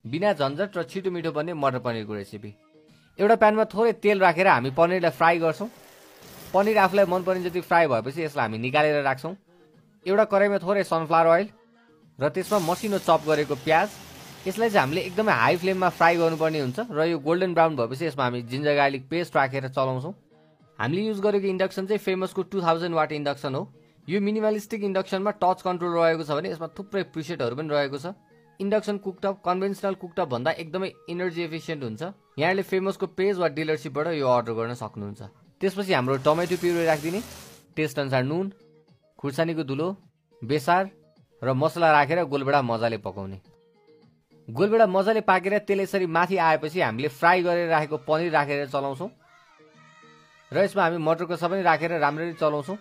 बिना झन्झट र छिटो मिठो बन्ने मटर पनिरको रेसिपी। एउटा प्यानमा थोरै तेल राखेर हामी पनिरलाई फ्राई गर्छौँ। पनिर आफूलाई मनपर्ने जति फ्राई भएपछि यसलाई हामी निकालेर राख्छौँ। एउटा कराईमा थोरै सनफ्लावर ओइल र त्यसमा मसिनो चप गरेको प्याज, यसलाई चाहिँ हामीले एकदमै हाई फ्लेममा फ्राई गर्नुपर्ने हुन्छ र यो गोल्डन ब्राउन भएपछि यसमा हामी जिन्जर गार्लिक पेस्ट राखेर चलाउँछौँ। हामीले युज गरेको इन्डक्सन चाहिँ फेमसको 2000 वाट इन्डक्सन हो। यो मिनिमलिस्टिक इन्डक्सनमा टच कन्ट्रोल रहेको छ भने यसमा थुप्रै प्रिसेटहरू पनि रहेको छ। इन्डक्सन कुकटप कन्भेन्सनल कुकटप भन्दा एकदमै एनर्जी एफिसिएन्ट हुन्छ। यहाँले फेमसको पेज वा डिलरसिपबाट यो अर्डर गर्न सक्नुहुन्छ। त्यसपछि हाम्रो टमेटो प्युरी राखिदिने, टेस्ट अनुसार नुन, खुर्सानीको धुलो, बेसार र मसला राखेर गोलबेडा मजाले पकाउने। गोलबेडा मजाले पाकेर तेल यसरी माथि आएपछि हामीले फ्राई गरेर राखेको पनिर राखेर चलाउँछौँ र यसमा हामी मटरको सबै राखेर राम्ररी चलाउँछौँ।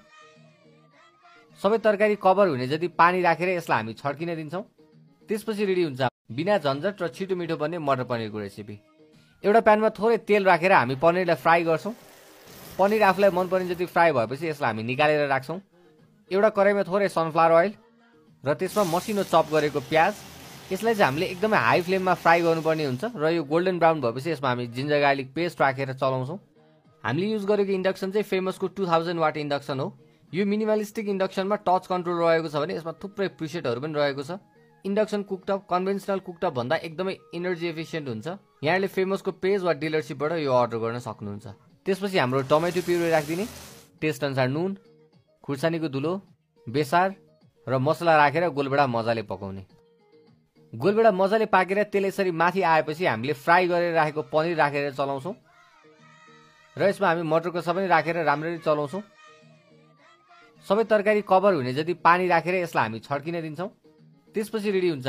सबै तरकारी कभर हुने जति पानी राखेर यसलाई हामी छड्किन दिन्छौँ। त्यसपछि रेडी हुन्छ बिना झन्झट र छिटो मिठो बन्ने मटर पनिरको रेसिपी। एउटा प्यानमा थोरै तेल राखेर हामी पनिरलाई फ्राई गर्छौँ। पनिर आफूलाई मनपर्ने जति फ्राई भएपछि यसलाई हामी निकालेर राख्छौँ। एउटा कराईमा थोरै सनफ्लावर ओइल र त्यसमा मसिनो चप गरेको प्याज, यसलाई चाहिँ हामीले एकदमै हाई फ्लेममा फ्राई गर्नुपर्ने हुन्छ र यो गोल्डन ब्राउन भएपछि यसमा हामी जिन्जर गार्लिक पेस्ट राखेर चलाउँछौँ। हामीले युज गरेको इन्डक्सन चाहिँ फेमसको 2000 वाट इन्डक्सन हो। यो मिनिमलिस्टिक इन्डक्सनमा टच कन्ट्रोल रहेको छ भने यसमा थुप्रै प्रिसेटहरू पनि रहेको छ। इन्डक्सन कुकटप कन्भेन्सनल कुकटप भन्दा एकदमै एनर्जी एफिसिएन्ट हुन्छ। यहाँले फेमसको पेज वा डिलरसिपबाट यो अर्डर गर्न सक्नुहुन्छ। त्यसपछि हाम्रो टमेटो प्युरी राखिदिने, टेस्ट अनुसार नुन, खुर्सानीको धुलो, बेसार र मसला राखेर गोलबेडा मजाले पकाउने। गोलबेडा मजाले पाकेर तेल यसरी माथि आएपछि हामीले फ्राई गरेर राखेको पनिर राखेर चलाउँछौँ र यसमा हामी मटरको सबै राखेर राम्ररी चलाउँछौँ। सबै तरकारी कभर हुने जति पानी राखेर यसलाई हामी छड्किन दिन्छौँ। त्यसपछि रेडी हुन्छ